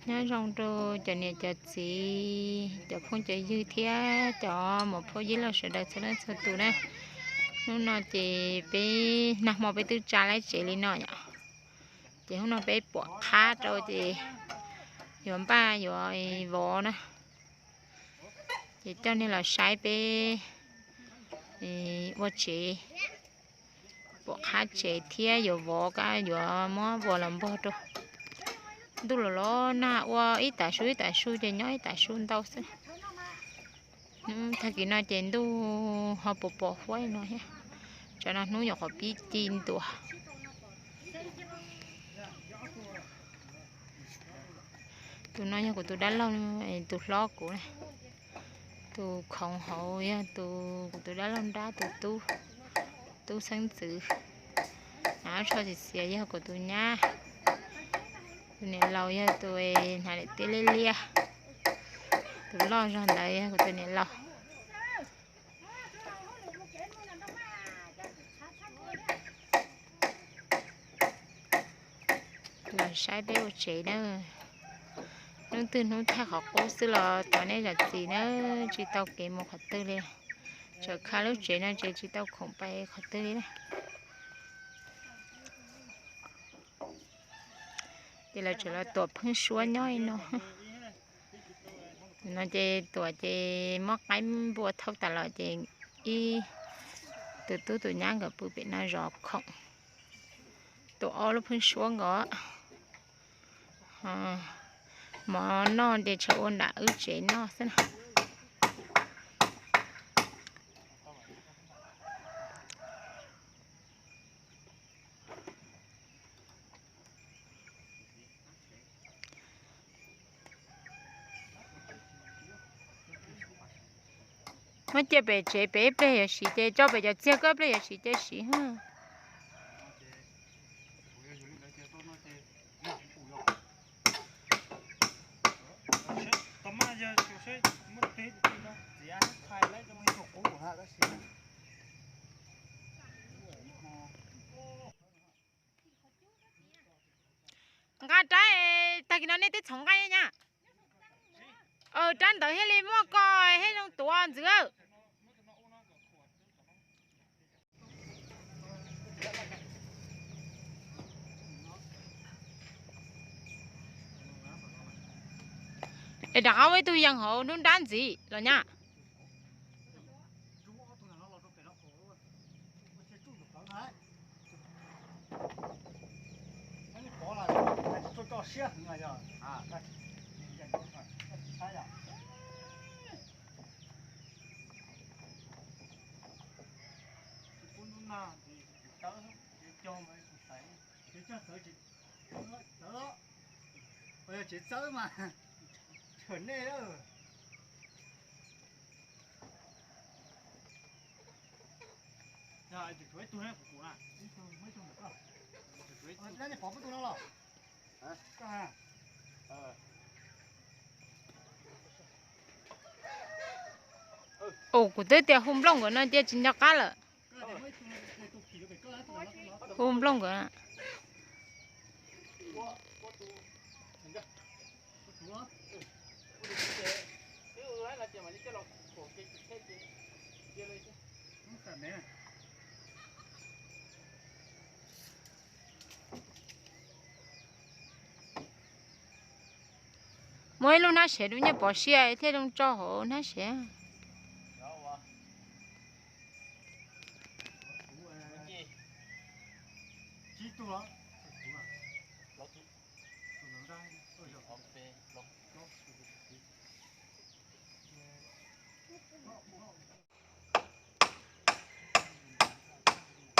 Nyob zoo rau cov niam cov txiv, cov phooj cov ywg thiab cov muam phauj yij laug sawv daws txhua leej txhua tus na. Hnub no ces peb nag hmo peb twb tsa lawm tsev li no yom. Ces hnub no peb puam qhab rau ces yuav npaj yuav vov na. Ces coj nej los saib peb ua tsev, puam qhab tsev thiab yuav vov kab yuav muab vuas los npog rau. Ntuj los los nag ua ib tag su ib tag su ces nyob ib tag su ntau xwb. Tag kis no ces ntuj ho puas pom huab no thiab. Tsam no hnub nyuam qhuav pib ci ntua. Tus no yog kuv tus dab laug, tus hlob kuv. Tus khoov hauv yog tus kuv tus dab laug nrab tus tub, tub xeeb ntxwv. Tsho xiav xiav yog kuv tus nyab. Tus niam laus yog tus hnav daim tiab liab liab. Tus loj zog ntawd yog kuv tus niam laus. Los saib peb ua tsev na. Hnub twg hnub thaj qhov qub xwb los thov nej zam txim na, tsis tau kev mus qhov twg li. Tseem kha lub tsev no ces tsis tau khoom pais qhov twg li. Ces lawv tseem los tuam pheeb suab nyob no. No ces tuam ces muab qaib npua thauj tas los ces ib tus tub tus nyab nkawd pw pem no zov khoom. Tuam ob lub pheeb suab nkaus. Mov noj ces tshuav ua nram wb tsev noj xwb na. Muab cia pem tsev pem ib pliag yuav siv ces tso pem cov txiag koj ib pliag yuav siv ces siv. Nqa rab, tag kis no nej twb txhoov nqa nyab. Rab ntawd thiaj li muaj ko thiaj zoo tuav ntxwv. Es rov qab ua ib tug yees hauv hnub nrab ntxiv los nyab. Tsev txawb mas, tsev txawb mas, tshawm nej lawm. Ua kuv twb tias hu nplooj nkawd no cia tsis nco qab lawm. Hu nplooj nkawd. Muab ib lub hnab sev rau nyiaj pov siab thiaj zoo tso hauv hnab sev.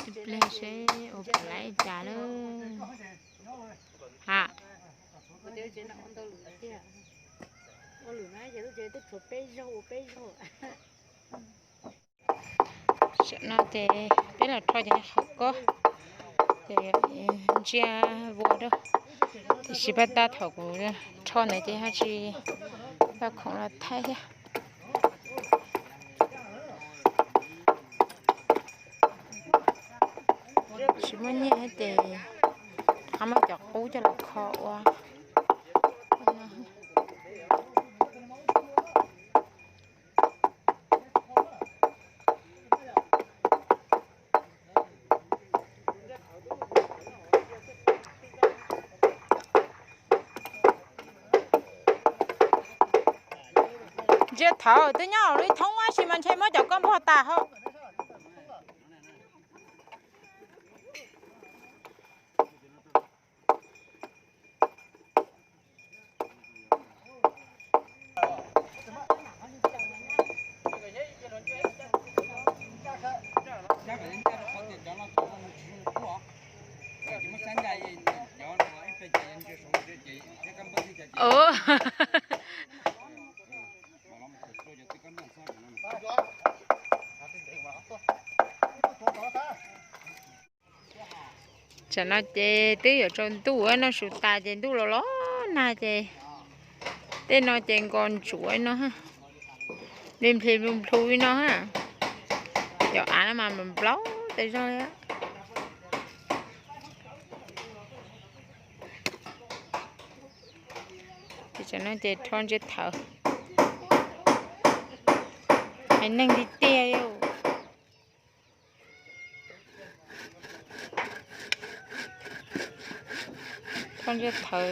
Ib pliag seb ua puas laib cas lawm. Ha. Tam no ces peb los rho cov qhauv kob, ces ntsia vuas rau. Tiam sis pab tab thaum kuv rho ntawd ces ho tsis tau khoom los thaij thiab. Tsis muaj nyiaj ces rov qab muab cov qub coj los kho ua. Ntsia thawv twb nyob li thoob tab sis mas ntshe muab cov koj npog tas hauv. Tam no ces twb yuav tsaus ntuj, noj su tas ces ntuj los los nag ces tej no ces nkos ntsuav no, npli npli nplu nplu li no. Cov av no mas nplaum tas zog li. Ces tam no ces rho ntsia thawv, haiv neeg tiag tiag li. Rho ntsia thawv,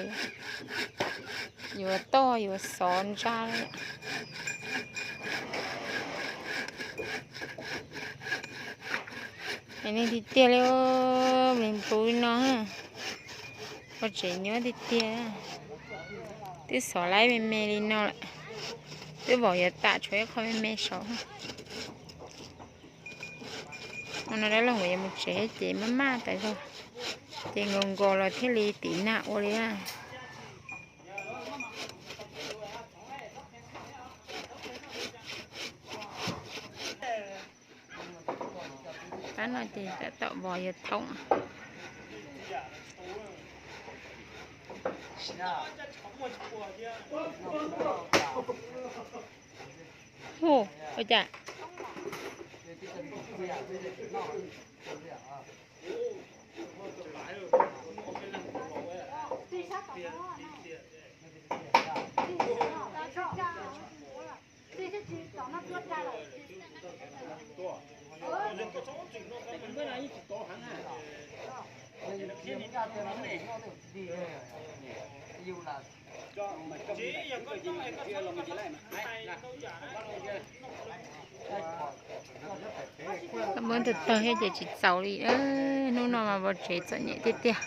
yuav toj yuav xov ntsa li. Haiv neeg tiag tiag li, npli nplu li no. Ua tsev nyuaj tiag tiag. Twb xov laib me me li no lawm, twb vauv yuav tas tshuav ib qho me me saud. Ua no dab laug nkawd yuav mus tsev ces maj maj tas zog, ces nkaus nkaus los thiaj li tiv nag ua li. Tab no ces tab tom vov yuav thoom. Hu, ua cas? Koj muab tag tag thiab ces tsis txaus li. Hnub no mas vov tsev txom nyem tiag tiag,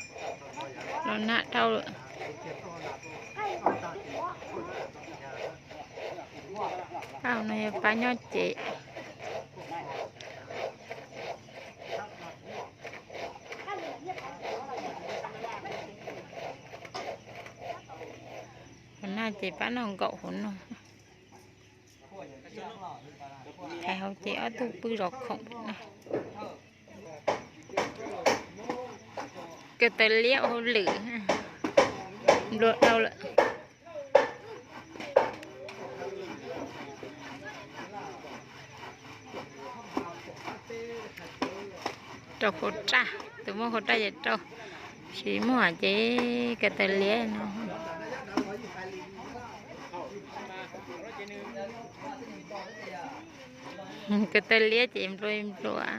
los nag dhau lawm. Pab no yog pab nyob ces hauv nag ces pab noj nkaum hauv no. Hais hauv ces ob tug pw zov khoom no. Ko taw liab ua hauj lwm, nplua dhau lawm. Rau khau raj, tus muaj khau raj ces rau, tsis muaj ces ko taw liab no. Ko taw liab ces nplua nplua.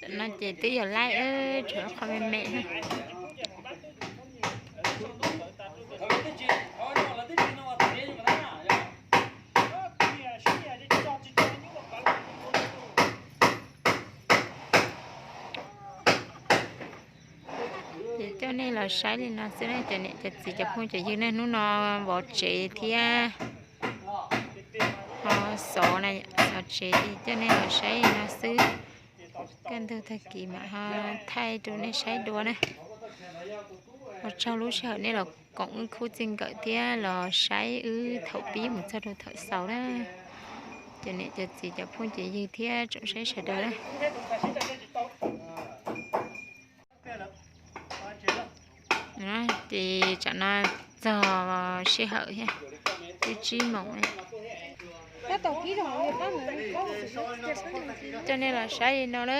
Tam no ces twb yog laib, tshuav qhov me me. Ces coj nej los saib li no xwb na cov niam cov txiv cov phooj cov ywg na, hnub no vov tsev thiab ho xov na, xov tsev ces coj nej los saib li no xwb. Kaj ntug tag kis mam ho thaij rau nej saib dua na. Ua tsaug lub sij hawm nej los koom wb khub txij nkawm thiab los saib wb thaum pib mus txog rau thaum xaus na. Cov niam cov txiv cov phooj cov ywg thiab tsoom saib sawv daws na. Ces tsam no txog sij hawm thiab, twb tsib moos. Coj nej los saib li no na,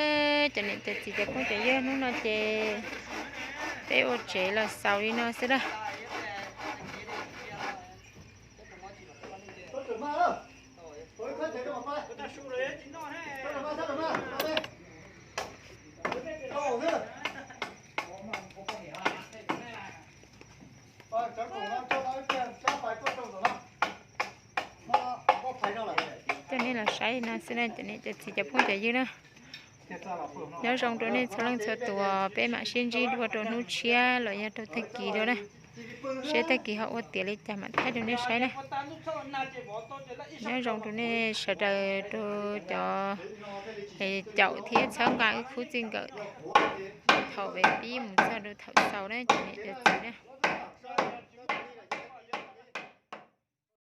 cov niam cov txiv cov phooj cov ywg, hnub no ces peb ua tsev los xaus li no xwb na. Saib no xwb na cov niam cov txiv cov phooj cov ywg na. Nyob zoo rau nej txhua leej txhua tus, peb mam sib ntsib dua rau hnub tshiab los yog rau tag kis dua na. Seb tag kis ho ua tiav li cas mam thaij rau nej saib na. Nyob zoo rau nej sawv daws, rau cov caum thiab txhawb nqa wb khub txij nkawm thaum pib mus txog rau thaum xaus na cov niam cov txiv na.